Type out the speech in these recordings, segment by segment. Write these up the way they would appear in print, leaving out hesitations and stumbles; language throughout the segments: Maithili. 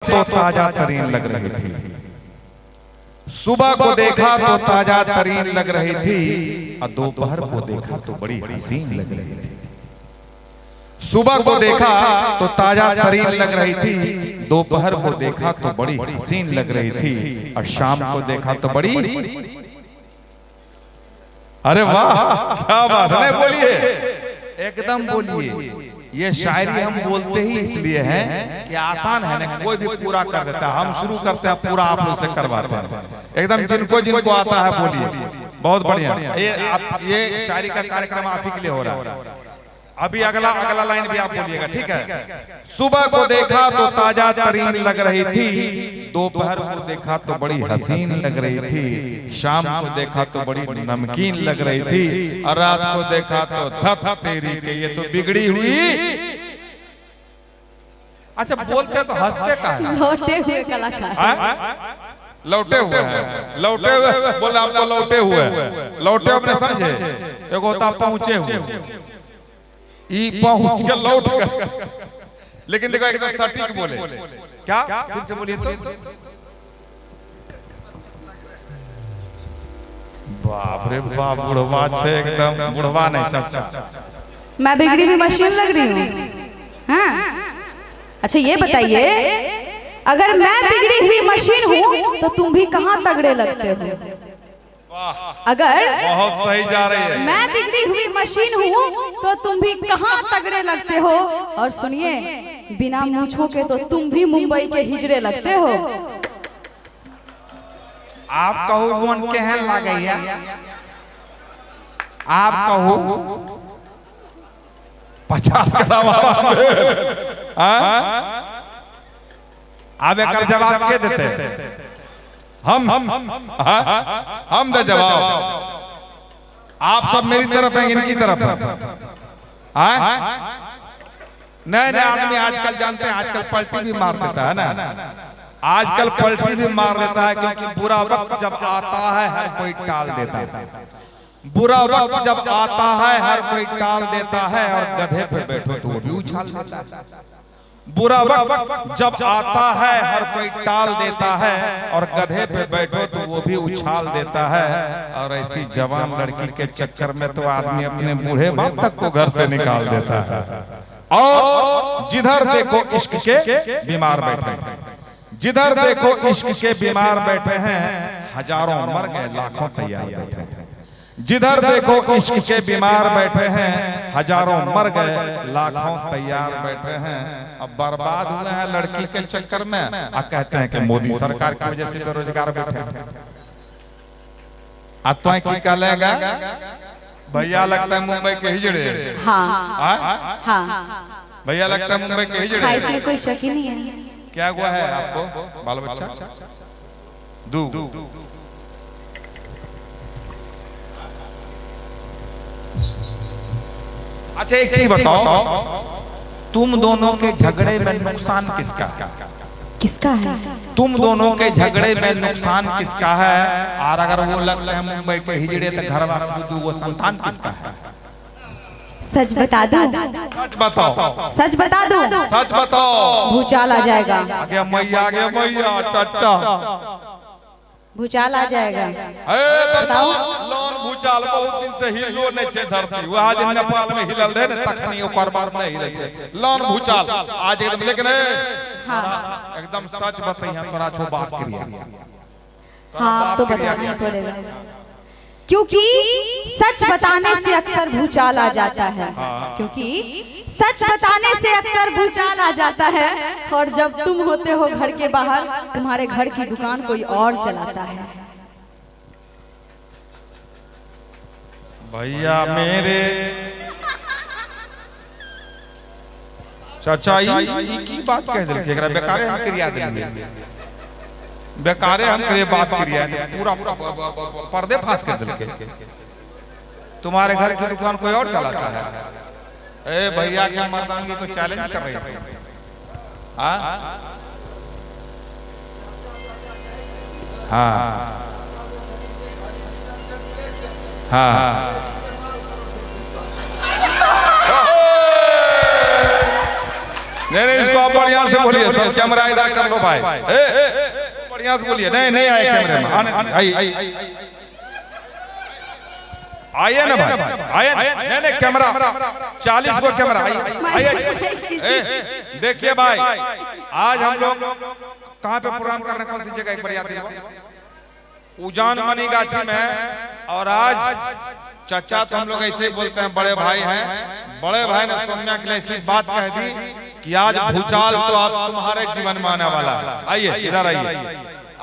तो ताजा तरीन लग रही थी, सुबह को देखा तो ताजा तरीन लग रही थी, और दोपहर को देखा तो बड़ी हसीन लग रही थी। सुबह को देखा तो ताजा तरीन लग रही थी, दोपहर को देखा तो बड़ी हसीन लग रही थी, और शाम को देखा तो बड़ी, अरे वाह क्या बात है। बोलिए, एकदम बोलिए। ये शायरी हम बोलते ही इसलिए हैं कि आसान है ना, कोई भी पूरा कर देता है। हम शुरू करते हैं, पूरा आप लोग से करवाते हैं एकदम। जिनको जिनको आता है बोलिए। बहुत बढ़िया। ये शायरी का कार्यक्रम आप ही के लिए हो रहा है। अभी अगला अगला लाइन भी आप बोलिएगा, ठीक है। सुबह को देखा तो ताजा तरीन लग रही थी, दोपहर को देखा तो बड़ी हसीन लग रही थी, शाम को देखा तो बड़ी नमकीन लग रही थी, और रात को देखा तो धत तेरी के ये तो बिगड़ी हुई। अच्छा बोलते तो हंसते काहे? लौटे हुए कलाकार। लौटे हुए हैं, लौटे हुए बोले आपको, लौटे हुए, लौटे अपने समझे, एगो होता पहुंचे हुए, ई पहुंच के लौट गए। लेकिन देखो एकदम सटीक बोले। क्या फिर से बोलिए तो? बाप रे बाप, बुढ़वा छे एकदम, बुढ़वा नहीं चाचा। मैं बिगड़ी हुई मशीन लग रही हूँ। हाँ अच्छा ये बताइए, अगर मैं बिगड़ी हुई मशीन हूँ तो तुम भी कहाँ तगड़े लगते हो? अगर बहुत सही जा रही है। मैं बिगड़ी हुई मशीन हूँ तो तुम भी कहाँ तगड़े लगते हो, और सुनिए बिना मूछों के तो तुम भी मुंबई के हिजड़े लगते हो। आप कहू मन केहन लागैया, आप कहू 50 ग्राम आप एक जवाब के देते? हम दे जवाब। आप सब मेरी तरफ हैं, इनकी तरफ हैं? नए नए आदमी आजकल जानते हैं, आजकल पलटी भी मार देता है ना, आजकल पलटी भी मार देता है, क्योंकि बुरा वक्त जब आता है हर कोई टाल देता है। बुरा वक्त जब आता है हर कोई टाल देता है, और गधे पे बैठो तो वो भी उछाल देता है। बुरा वक्त जब आता है हर कोई टाल देता है, और गधे पे बैठो तो वो भी उछाल देता है। और ऐसी जवान लड़की के चक्कर में तो आदमी अपने बूढ़े बाप तक को घर से निकाल देता है। और जिधर देखो इश्क के बीमार बैठे हैं, जिधर देखो इश्क के बीमार बैठे हैं, हजारों मर गए लाखों तैयार बैठे हैं। जिधर देखो इश्क के बीमार बैठे हैं, हजारों मर गए लाखों तैयार बैठे हैं। अब बर्बाद हुए हैं लड़की के चक्कर में, आ कहते हैं कि मोदी सरकार की वजह से बेरोजगार बैठे हैं। अब तो की कहेगा भैया लगता है मुंबई के हिजड़े। हाँ हाँ भैया लगता है मुंबई के हिजड़े, इसमें कोई शक ही नहीं है। क्या हुआ है आपको बाल बच्चा? दू अच्छा एक चीज बताओ, तुम दोनों के झगड़े में नुकसान किसका? किसका है? तुम दोनों के झगड़े में नुकसान किसका है? और अगर वो लगते हैं मुंबई के हिजड़े तो घर वाला दू वो संतान किसका है? सच बता दूं? सच बताओ, सच बता दूं? सच बताओ। भूचाल आ जाएगा। आगे मैया, आगे मैया, चाचा भूचाल आ जाएगा। बताओ लोन भूचाल बहुत दिन से हिलो नहीं छे धरती, वह आज नेपाल में हिलल रहे ने तखनी ओकर बाद नहीं हिले छे लोन भूचाल आज एकदम। लेकिन हां एकदम सच बतैया, तोरा छो बात क्रिया। हां तो बताना ही पड़ेगा, क्योंकि सच बताने से अक्सर भूचाल आ जाता है। क्योंकि सच बताने से अक्सर भूचाल आ जाता है, और जब तुम होते हो घर के बाहर, तुम्हारे घर की दुकान कोई और चलाता है। भैया मेरे चाचा ई की बात कह देलकै, एकरा बेकारे हम क्रिया देलियै, बेकारे हम करे बात क्रिया, पूरा पर्दे फांस कर देलकै। तुम्हारे घर की दुकान कोई और चलाता है? ए भैया के मर्दानगी को चैलेंज कर रहे थे। हाँ हाँ नहीं नहीं, इसको आप बढ़िया से बोलिए, सब कैमरा इधर कर लो भाई। ए, बढ़िया से बोलिए। नहीं नहीं आए कैमरे में, आइए आइए ना भाई, आइए। नहीं नहीं, कैमरा 40 को कैमरा, आइए आइए। देखिए भाई, आज हम लोग कहाँ पे प्रोग्राम कर रहे हैं, कौन सी जगह, एक बढ़िया उजान मनीगाछी में। और आज चाचा तो हम लोग ऐसे ही बोलते हैं, बड़े भाई हैं। बड़े भाई ने सौम्या के लिए ऐसी बात कह दी कि आज भूचाल तो आप तुम्हारे जीवन में आने वाला है। आइए इधर आइए,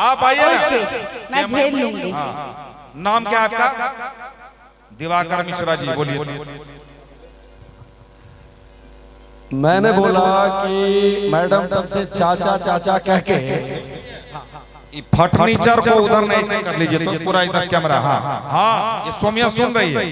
आप आइए ना, मैं झेल लूंगी। नाम क्या है आपका? दिवाकर मिश्रा जी, बोलिए। मैंने बोला कि मैडम तब से चाचा चाचा कह के फर्नीचर को उधर नहीं से कर लीजिए तो पूरा इधर कैमरा। हाँ हाँ, ये सोनिया सुन रही है।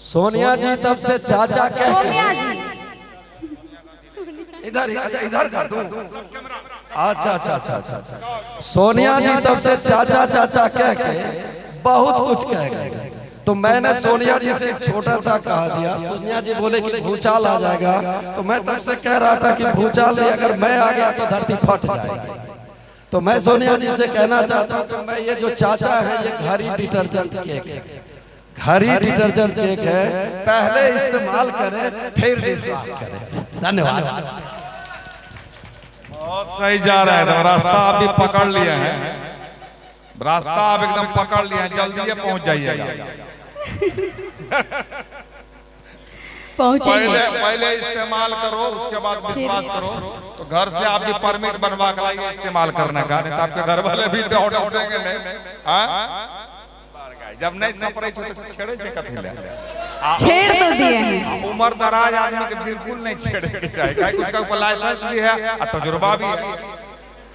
सोनिया जी तब से चाचा कह सोनिया जी इधर इधर कर दूं। अच्छा अच्छा अच्छा अच्छा, सोनिया जी तब से चाचा चाचा कह के बहुत कुछ कह गए। तो मैंने सोनिया जी से एक छोटा सा कहा दिया। सोनिया जी बोले कि भूचाल आ जाएगा, तो मैं तब से कह रहा था कि भूचाल नहीं, अगर मैं आ गया तो धरती फट जाएगी। तो मैं सोनिया जी से कहना चाहता हूँ कि मैं ये जो चाचा है, ये घरी डिटर्जेंट केक है, घरी डिटर्जेंट केक है, पहले इस्तेमाल करें फिर विश्वास करें। धन्यवाद। बहुत सही जा रहा है, रास्ता आप भी पकड़ लिए हैं, रास्ता आप एकदम पकड़ लिए हैं, जल्दी पहुंच जाइएगा। पहुंचेंगे। पहले इस्तेमाल करो, उसके बाद विश्वास करो। तो घर से आप भी परमिट बनवा के लाइए इस्तेमाल करने का, नहीं तो आपके घर वाले भी तो ऑर्डर देंगे नहीं। जब नहीं सपरे तो छेड़े छे कथी ले, छेड़ तो दिए हैं। उम्र दराज आदमी के बिल्कुल नहीं छेड़े के चाहिए, काहे कि उसका लाइसेंस भी है और तजुर्बा भी है,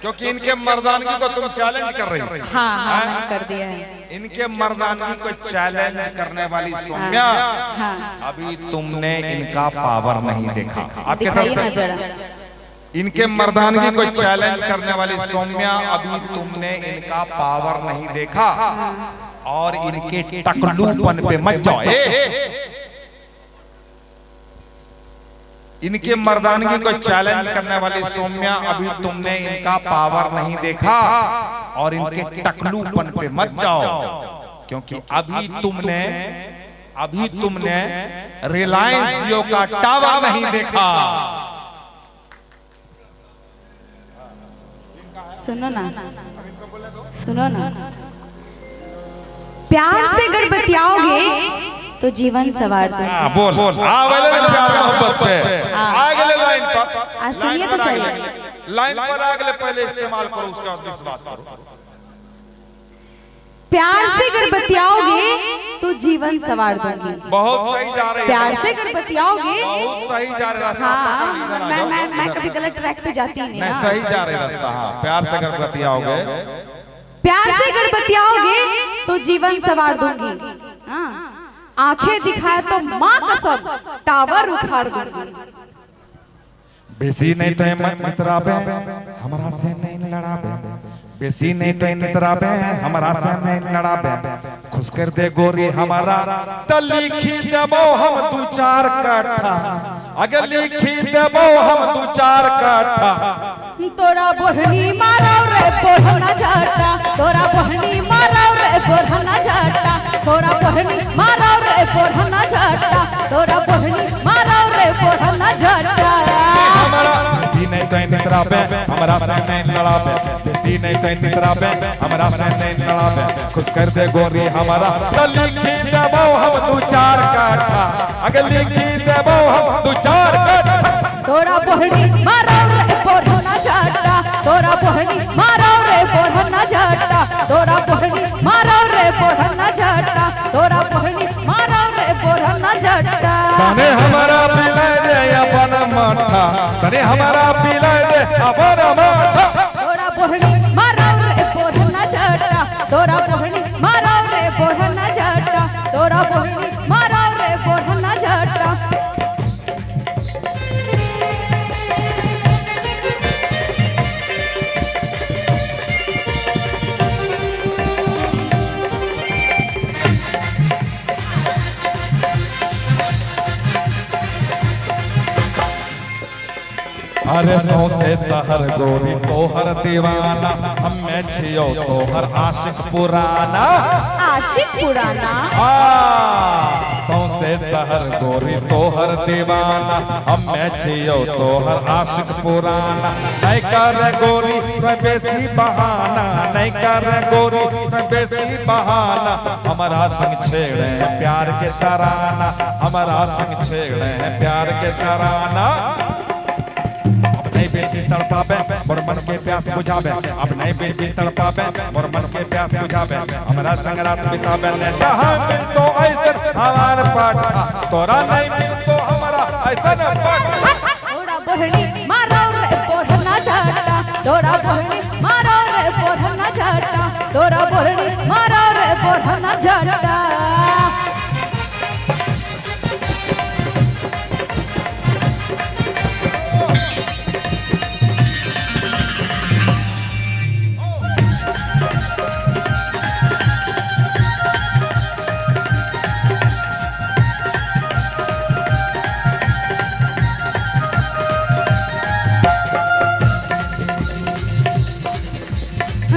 क्योंकि इनके मर्दानगी को तुम चैलेंज कर रही हो। हाँ हाँ, कर दिया है। इनके मर्दानगी को चैलेंज करने वाली सौम्या, हाँ। अभी तुमने इनका पावर नहीं देखा। आपके दिखाइए ना तरफ से जरा। इनके मर्दानगी को चैलेंज करने वाली सौम्या, अभी तुमने इनका पावर नहीं देखा। और इनके टकलूपन पे मत जाओ। इनके मर्दानगी को चैलेंज करने वाली सौम्या, अभी तुमने इनका पावर नहीं देखा। और इनके टकलूपन पे मत जाओ, क्योंकि अभी तुमने रिलायंस जियो का टावर नहीं देखा। सुनो ना, सुनो ना, प्यार से अगर बतियाओगे तो जीवन सवार दूंगी। हाँ, बोल बोल। आ वाले प्यार मोहब्बत पे आगले लाइन पर, सुनिए तो सही, लाइन पर आगले पहले इस्तेमाल करो, उसके बाद विश्वास करो। प्यार से अगर बतियाओगे तो जीवन सवार दूंगी। बहुत सही जा रही है। प्यार से अगर बतियाओगे, बहुत सही जा रहा रास्ता। हाँ, मैं कभी गलत ट्रैक पे जाती नहीं। नहीं, सही जा रही रास्ता। हाँ, प्यार से अगर बतियाओगे, प्यार से अगर बतियाओगे तो जीवन सवार दूंगी। हाँ, आंखें दिखाए तो माँ कसम टावर उखाड़ दूंगी। बेसी नहीं तो मत मितराबे, हमरा से नहीं लड़ाबे। बेसी नहीं तो नितराबे, हमरा से नहीं लड़ाबे। खुश कर दे गोरी हमारा, त लिखी देबो हम दू चार कट्ठा। अगर लिखी देबो हम दू चार कट्ठा। तोरा बोहनी मारो रे बोहना झाटा, तोरा बोहनी मारो रे बोहना झाटा, तोरा बोहनी मारो रे बोहना झाटा, तोरा बोहनी मारो रे बोहना झाटा। हमारा बेसी नहीं तो नितराबे, हमरा से नहीं लड़ाबे। बेसी नहीं तो नितराबे, हमरा से नहीं लड़ाबे। खुश कर दे गोरी हमारा, त लिखी देबो हम दू चार कट्ठा। अगर लिखी देबो हम दू चार कट्ठा। तोरा बोहनी मारो रे बोहना झाटा, तोरा बोहनी मारो रे बोहना झाटा, तोरा बोहनी मारो रे बोहना झाटा, तोरा बोहनी मारो रे बोहना झाटा। तने हमारा पिला दे अपन माठा, तने हमारा पिला दे अपन माठा। तोरा बोहनी मारो रे बोहना झाटा, तोरा बोहनी मारो रे बोहना झाटा, तोरा बोहनी मारो रे बोहना झाटा। अरे सौसे शहर गोरी तोहर दीवाना, हमें छियो तोहर आशिक पुराना। आशिक पुराना। सौसे शहर गोरी तोहर दीवाना, हमें छियो तोहर आशिक पुराना। नहीं कर गोरी तो बेसी बहाना, नहीं कर गोरी तो बेसी बहाना, हमारा संग छेड़े प्यार के तराना, हमारा संग छेड़े प्यार के तराना। नहीं बेसी तड़पावे मोर मन के प्यास बुझावे, अब नहीं बेसी तड़पावे मोर मन के प्यास बुझावे, हमरा संग रात बितावे। नहीं कहाँ मिल तो ऐसन हमार पाठा, तोरा नहीं मिल तो हमारा ऐसन पाठा। तोरा बोहनी मारो रे बोहना झाटा, तोरा बोहनी मारो रे बोहना झाटा, तोरा बोहनी मारो रे बोहना झाटा।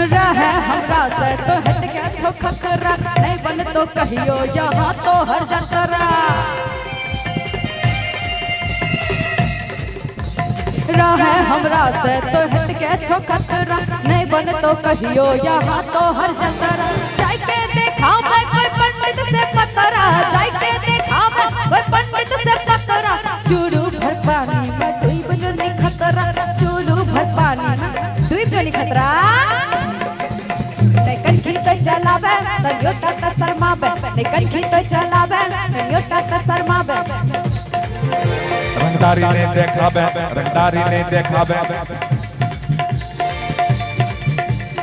रहे हमरा से तो हट के छो खतरा, नहीं बन तो कहियो यहाँ तो हर जतरा। रहे हमरा से तो हट के छो खतरा, नहीं बन तो कहियो यहाँ तो हर जतरा। जाय के देखाओ मैं कोई पंडित से पतरा, जाय के देखाओ मैं कोई पंडित से पतरा। चूरू भर पानी में डूब जो नहीं खतरा, चूरू भर पानी में डूब जो नहीं खतरा। कनखी तो चलावे तनियो ता शर्मावे, कनखी तो चलावे तनियो ता शर्मावे। रंगदारी ने देखावे, रंगदारी ने देखावे,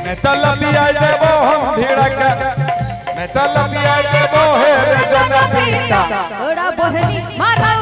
मैं तो लपिया देबो हम भीड़ के, मैं तो लपिया देबो हे रे जन पीटा। तोरा बोहनी मारा